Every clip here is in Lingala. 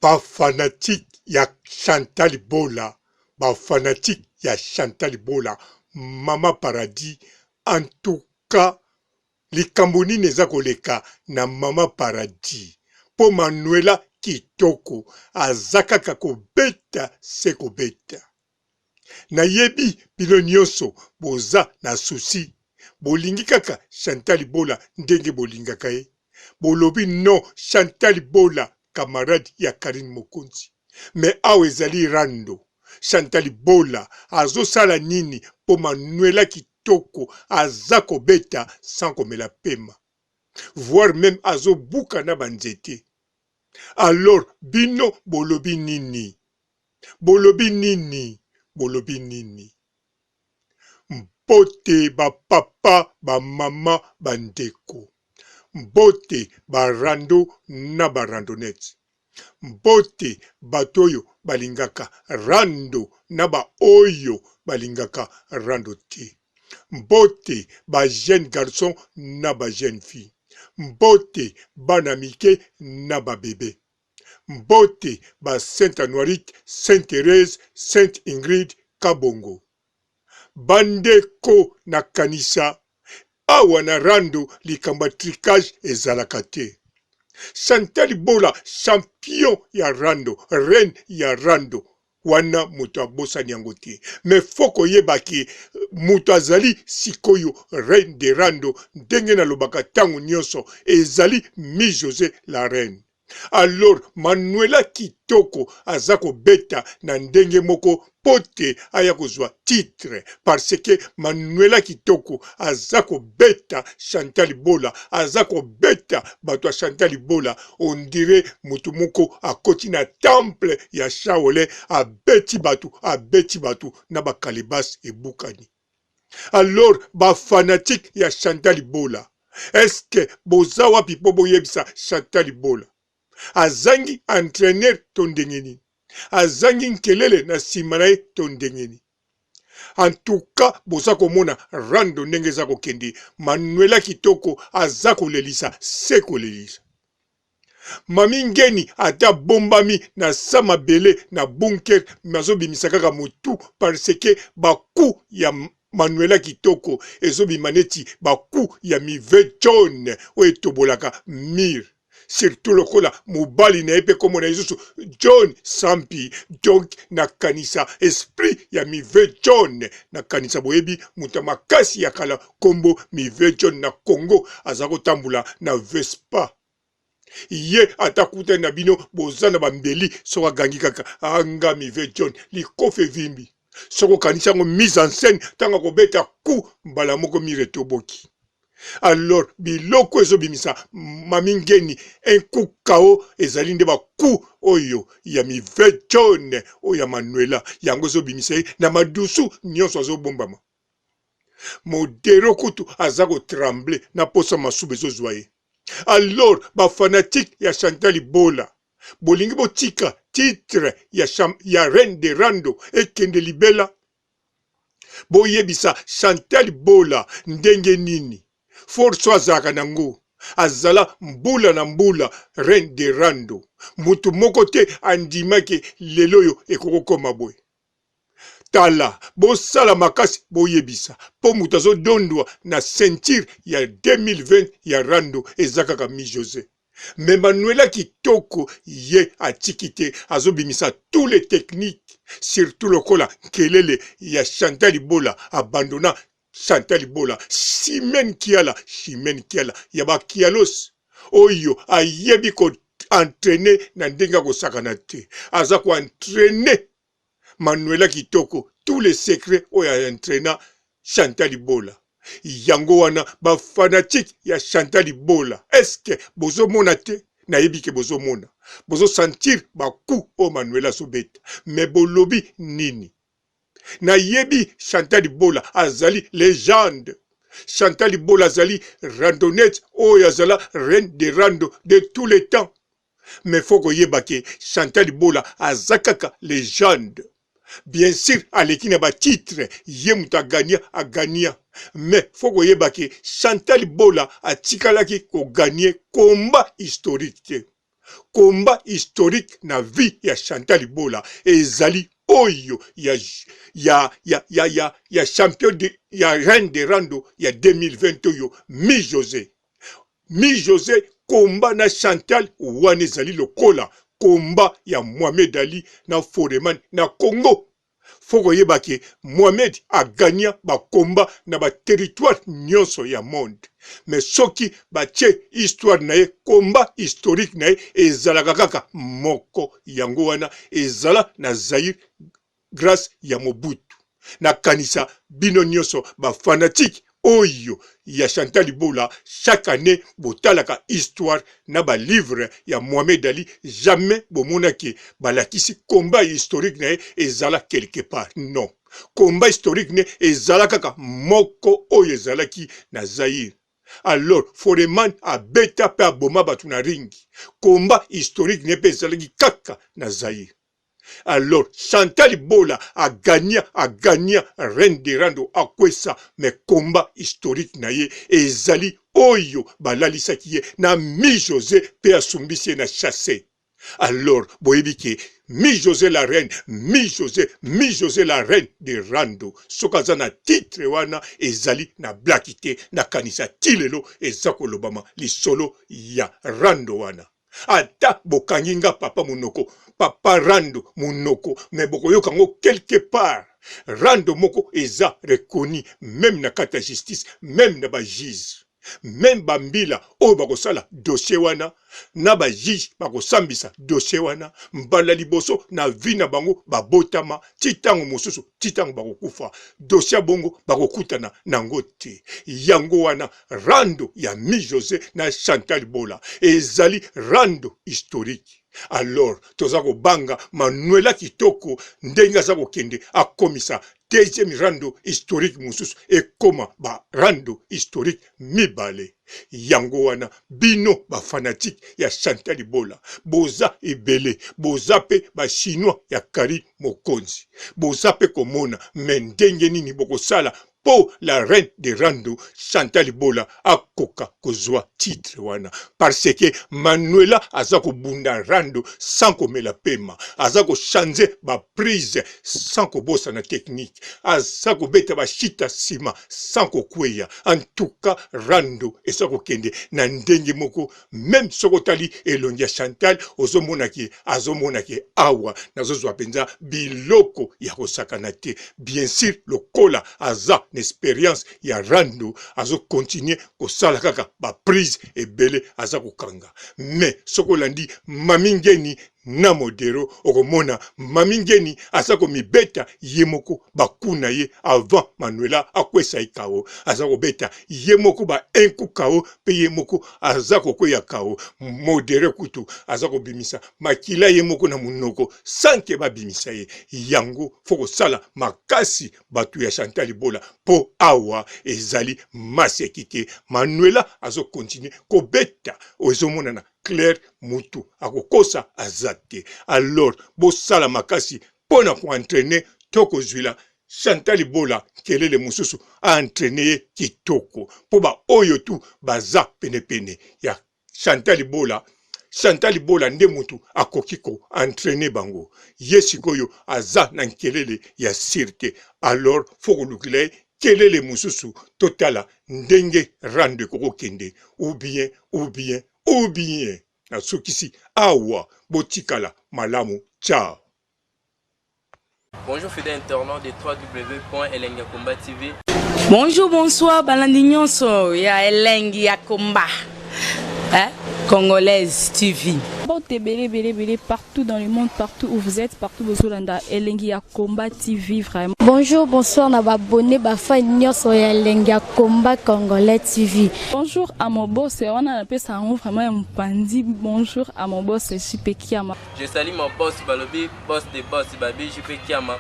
Ba fanatique ya Chantal Bola, ba fanatique ya Chantal Bola, maman paradis en tout cas likambo nini eza koleka na maman paradis po Manuela kitoko aza kaka kobeta se kobeta. Nayebi bino nionso boza na souci bolingi kaka Chantal Bola ndenge bolingaka ye bolobi non Chantal Bola camarade ya Carine Mokonzi mais awa ezali rando Chantal Bola azosala nini po Manuela kitoko aza kobeta sans komela pema voir meme azobuka na ba nzete alors bino bolobi nini? Bolobi nini? Bolobi nini? Mbote ba papa, ba mama, ba ndeko. Mbote ba rando na ba randonnettes. Mbote bato oyo balingaka rando na ba oyo balingaka rando te. Mbote ba jeunes garçons na ba jeunes filles. Mbote bana mike na ba bebes. Mbote ba Saint Anuarite, Saint Therèse, Sainte Ingrid Kabongo. Ba ndeko na kanisa awa na rando likambo ya trucage ezalaka te. Chantal Bola champion ya rando, reine ya rando wana moto abosani yango te. Mais faut koyeba ke moto azali sikoyo reine de rando ndenge nalobaka tango nionso ezali Mi Jose la reine. Alors Manuela kitoko aza kobeta na ndenge moko po te aya kozua titre parce que Manuela kitoko aza kobeta Chantal Bola aza kobeta bato ya Chantal Bola on dirait mutu moko akoti na temple ya Shaolin abeti bato abeti bato na ba calebasse ebukani. Alors ba fanatique ya Chantal Bola est ce que boza wapi po boyebisa Chantal Bola azangi entraineur to ndenge nini? Azangi nkelele na sima na ye to ndenge nini? En tout cas boza komona rando ndenge eza kokende Manuela kitoko aza kolelisa se kolelisa. Mami Ngeni ata abombami na sa mabele na bunker mais azobimisa kaka mutu parce que ba coups ya Manuela kitoko ezobima neti ba coups ya Mive John oyo etobolaka mur surtout lokola mobali na ye pe kombo na ye lisusu John Sampi donc nakanisa esprit ya Mive John nakanisa boyebi moto ya makasi ya kala kombo Mive John na Congo aza kotambola na Vespa ye ata akutani na bino boza na bambeli soki agangi kaka anga Mive John likofi evimbi soki okanisi yango mise en scène ntango akobeta coup mbala moko mire etoboki alors biloko ezobimisa mami ngeni un coup kao ezali nde ba coup oyo ya Mive John oyo ya Manuela yango ezobimisa ye na madusu nyonso azobombama Modero kutu aza ko tremble na posa masuba ezozwa ye. Alors ba fanatique ya Chantal Bola bolingi botika titre ya, ya reine de rando ekende libela? Boyebisa Chantal Bola ndenge nini force oyo azalaka nango azala mbula na mbula reine de rando mutu moko te andimaki lelo oyo ekokokoma boye. Tala bosala makasi boyebisa po mutu azo dondwa na ceinture ya 2020 ya rando eza kaka mi Jose mais Manuela kitoko ye atiki te azo bimisa tous les techniques surtout lokola nkelele ya Chantal Bola abandonna Chantal Bola Chimène Kiala Chimène Kiala ya ba Kialos oyo ayebi ko entrainer na ndenge ya kosakana te aza ko entrainer Manuela kitoko tous les secrets oyo a entraina Chantal Bola yango wana ba fanatique ya Chantal Bola est ce que bozo mona te nayebi ke bozo mona bozo sentir ba coup oyo Manuela azo beta mais bolobi nini nayebi Chantal Bola azali legende Chantal Bola azali randonnette oyo azala reine de rando de tous les temps Mais faut koyeba ke Chantal Bola aza kaka legende. Bien sur aleki na ba titres, ye mutu a gagna a gagna. Mais faut koyeba ke Chantal Bola atikalaki ko gagner combat historique te. Combat historique na vie ya Chantal Bola ezali oyo ya ya ya ya ya ya champion de ya reine de rando ya 2020 oyo Mi Jose. Mi Jose combat na Chantal wana ezali lokola combat ya Mohamed Ali na Foreman na Congo. Faut koyeba ke Mohamed a gagna ba combat na ba territoire nionso ya monde. Mais soki batie histoire na ye, combat historique na ye ezalaka kaka moko. Yango wana ezala na Zaïre grace ya Mobutu. Nakanisa bino nionso ba fanatiques oyo ya Chantal Bola chaque annee botalaka histoire na ba livres ya Mohamed Ali jamais bomona ke balakisi combat historique na ye ezala quelque part non combat historique ne ezala kaka moko oyo ezalaki na Zaïre alors Foreman abeta pe aboma bato na ring combat historique ne pe ezalaki kaka na Zaïre Alors Chantal Bola a gagna a gagna reine de rando akwesa mais combat historique na ye ezali oyo balalisaki ye na mi Jose pe asumbisi ye na chasse. Alors boyebi ke mi Jose la reine mi Jose mi Jose la reine de rando soki aza na titre wana ezali na blaki te nakanisa ti lelo eza kolobama lisolo ya rando wana. Ata bokangi nga papa munoko papa rando munoko mais bokoyoka ngo quelque part rando moko eza reconnu meme na kati ya justice meme na ba juge meme ba mbila oyo bakosala dossier wana na ba juge bakosambisa dossier wana mbala liboso na vie na bango babotama ti ntango mosusu ti ntango bakokufa dossier ya bongo bakokutana nango te yango wana Rando ya Mi Jose na Chantal Bola ezali rando historique. Alors toza kobanga Manuela Kitoko ndenge aza kokende akomisa deuxième rando historique mosusu ekoma ba rando historique mibale. Yango wana bino ba fanatique ya Chantal Bola boza ebele, boza pe ba chinois ya Carine Mokonzi, boza pe komona mais ndenge nini bokosala Po la reine de rando Chantal Bola akoka kozua titre wana parce que Manuela aza kobunda rando sans komela pema, aza ko changer ba prise sans kobosana technique, aza kobeta ba chita sima sans kokweya. En tout cas rando eza kokende na ndenge moko meme soki otali elongi ya Chantal ozomona ke azomona ke awa nazozwa mpenza biloko ya kosakana te. Bien sur lokola aza na experience ya rando azo continuer kosala kaka ba prise ebele aza kokanga. Mais soki olandi Mami Ngeni na Modero okomona Mami Ngeni aza komibeta ye moko ba coups na ye avant Manuela akwesa ye KO. Aza kobeta ye moko ba un coup KO pe ye moko aza kokweya KO. Modero kutu aza kobimisa makila ye moko na munoko sans que babimisa ye. Yango faut kosala makasi batu ya Chantal Bola po awa ezali maseki te. Manuela azo continuer kobeta ezomonana claire mutu akokosa aza te alors bosala makasi mpo na ko entrainer to kozwila Chantal Bola nkelele mosusu a entrainer ye kitoko mpo ba oyo tu baza penepene ya Chantal Bola Chantal Bola nde mutu akoki ko entrainer bango ye sikoyo aza na nkelele ya sire te alors faut kolukila ye kelele mosusu totala ndenge rando ekokokende ou bien ou bien ou bien nasukisi awa botikala malamu ciao. Bonjour fidèle internaute de www.elengiyakomba TV. Bonjour, bonsoir, balandi nyonso ya elengi ya komba. Hein? Congolaise TV. Mbote ebele ebele ebele partout dans le monde, partout où vous êtes, partout bozolanda elengi ya combat TV vraiment. Bonjour, bonsoir na ba abonné ba fan nyonso ya elengi ya combat congolais TV. Bonjour à mon boss, wana napesa yango vraiment ya mopanzi. Bonjour à mon boss JP Kiama. Je salue mon boss balobi boss de boss babi JP Kiama.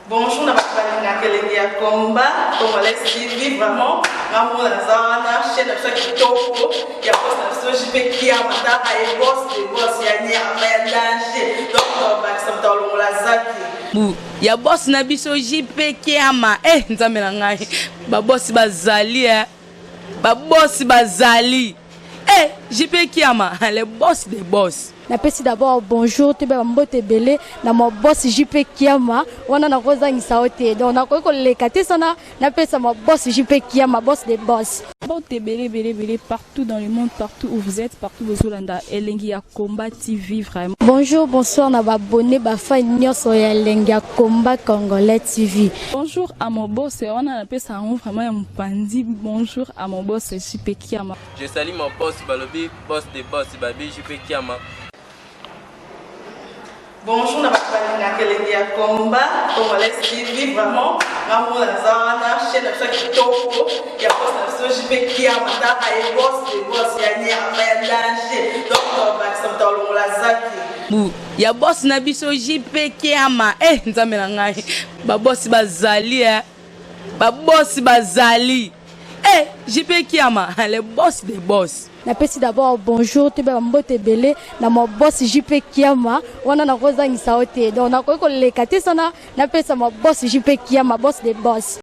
Bonjour na bato balingaka elengi ya combat congolais TV vraiment nga moko naza wana chaîne na biso ya kitoko ya boss na biso JP Kiama taka ye boss de boss ya nyama ya danger donc bakisa moto alongola zaki bu ya boss na biso JP Kiama eh nzambe na ngai ba boss bazali eh ba boss bazali. Eh, JP Kiama, le boss des boss. Napesi d'abord bonjour toyeba bambote ebele na ma boss JP Kiama wana nakozangisa yo te, donc nakoki koleka te sana napesa ma boss JP Kiama, boss de boss. Mbote ebele ebele ebele partout dans le monde, partout où vous êtes, partout bozolanda Elengi ya Combat TV vraiment. Bonjour, bonsoir na baabonnés, bafans nyonso ya Elengi ya Combat Congolais TV. Bonjour à mon boss wana, napesa yango vraiment ya mopanzi. Bonjour à mon boss JP Kiama. Je salue mon boss, balobi boss de boss, babi JP Kiama. Bonjour na bato balingaka Elengi ya Combat Congolais TV. Vraiment, ngamona naza wana, chaîne na biso ya kitoko ya boss na biso JP Kiama. Taka ye, boss de boss ya nyama ya danger, donc tobakisa moto alongola zaki. Bu ya boss na biso JP Kiama. Eh, nzambe na ngai, babosi bazali, eh. Babosi bazali. Eh, JP Kiama, le boss des boss. Napesi d'abord bonjour toyeba bambote ebele na ma boss JP Kiama wana, nakozangisa yo te, donc nakoki koleka te sana napesa ma boss JP Kiama, boss de boss.